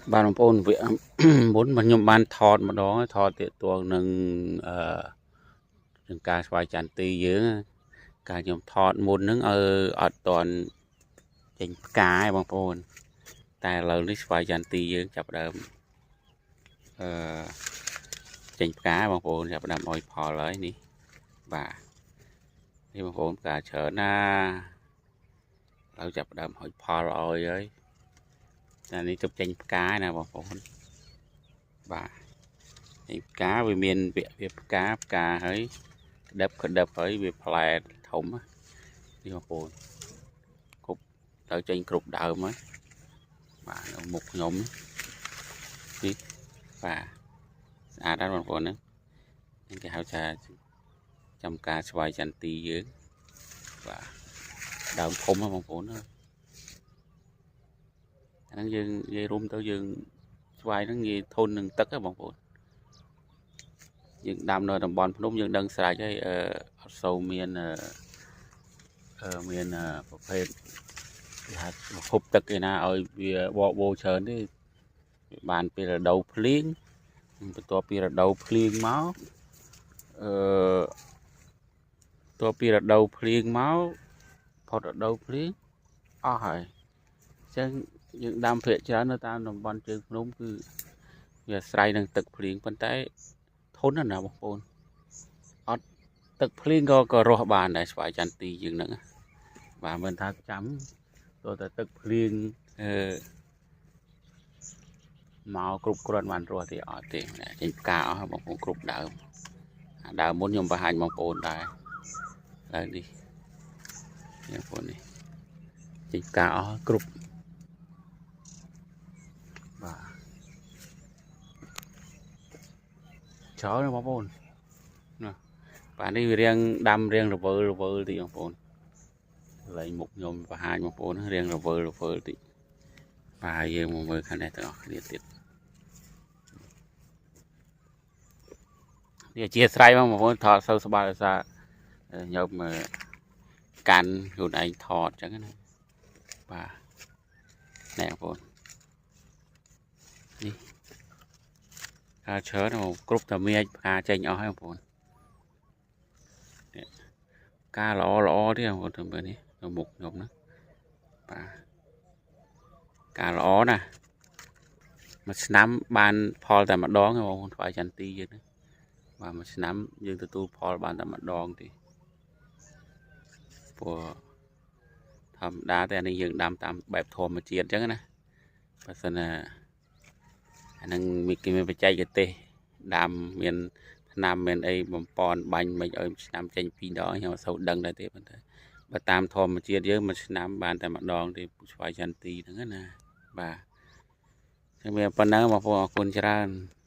បាទបងប្អូនវគ្គមុនខ្ញុំបានថតម្ដងថតទាក់ទងនឹងអឺនឹងការស្វាយចន្ទីយើងការខ្ញុំថតមុនហ្នឹងអឺអត់តន់ចេញផ្កាឯងបងប្អូនតែឥឡូវនេះស្វាយចន្ទីយើងចាប់ដើមអឺចេញផ្កាបងប្អូនចាប់ដើមអោយផលហើយនេះបាទនេះបងប្អូនផ្កាច្រើនណាឥឡូវចាប់ដើមហុចផលឲ្យហើយតែនេះទប់ចេញផ្កាណាបងប្អូនបាទនេះផ្កាវាមានវាផ្កាផ្កាហើយក្តឹបក្តឹបហើយវាផ្លែធំនេះបងប្អូនគ្រប់ទៅចេញគ្រប់ដើមហើយបាទនៅមុខខ្ញុំនេះបាទស្អាតណាស់បងប្អូនហ្នឹងគេហៅថាចំការស្វាយចន្ទីយើងបាទដើមធំណាបងប្អូនណាអាហ្នឹងយើងនិយាយរួមទៅយើងស្វាយហ្នឹងនិយាយធន់នឹងទឹកហ៎បងប្អូនយើងដាំនៅតំបន់ភ្នំយើងដឹងស្រេចហើយអឺអត់សូវមានអឺមានប្រភេទគេហៅប្រភពទឹកឯណាឲ្យវាបកបោច្រើនទេបានពេលរដូវភ្លៀងបន្ទាប់ពីរដូវភ្លៀងមកអឺបន្ទាប់ពីរដូវភ្លៀងមកផុតរដូវភ្លៀងអស់ហើយអញ្ចឹងយើងដាំភាគច្រើននៅតាមតំបន់ជើងភ្នំគឺវាអាស្រ័យនឹងទឹកភ្លៀងប៉ុន្តែធន់ណាស់ណាបងប្អូនអត់ទឹកភ្លៀងក៏រស់បានដែរស្វាយចន្ទីយើងហ្នឹងបាទមិនថាចាំទោះតែទឹកភ្លៀងអឺមកគ្រប់គ្រាន់បានរស់ទេអត់ទេចេញផ្កាអស់បងប្អូនគ្រប់ដើមដើមមុនខ្ញុំបង្ហាញបងប្អូនដែរឥឡូវនេះបងប្អូននេះចេញផ្កាអស់គ្រប់បាទច្រើនណាស់បងប្អូនណាបាទនេះវារៀងដាំរៀងរវើរវើតិចបងប្អូនកន្លែងមុខខ្ញុំបង្ហាញបងប្អូនរៀងរវើរវើតិចបាទយើងមកមើលខាងនេះទាំងអស់គ្នាទៀតនេះអធិស្ឋានបងប្អូនថតសូវស្បាយដោយសារខ្ញុំកាន់ខ្លួនឯងថតអញ្ចឹងណាបាទនេះបងប្អូននេះផ្កាច្រើនបងគ្រប់តែមេឃផ្កាចេញអស់ហើយបងប្អូននេះផ្កាល្អល្អទៀតបងប្អូនទៅមើលនេះនៅមុខខ្ញុំណាបាទផ្កាល្អណាស់មួយឆ្នាំបានផលតែម្ដងបងប្អូនស្វាយចន្ទីយើងណាបាទមួយឆ្នាំយើងទទួលផលបានតែម្ដងទេព្រោះធម្មតាតែអានេះយើងដាំតាមបែបធម្មជាតិអញ្ចឹងណាបើសិនណាអានឹងមានគេមានបច្ចេកទេសដាំមានថ្នាំមានអីបំពន់បាញ់មិនឲ្យឆ្នាំចេញពីរដងខ្ញុំអត់សូវដឹងដែរទេប៉ុន្តែបើតាមធម្មជាតិយើងមួយឆ្នាំបានតែម្ដងទេស្វាយចន្ទីហ្នឹងណាបាទចឹងវាប៉ុណ្ណឹងបងប្អូនអរគុណច្រើន។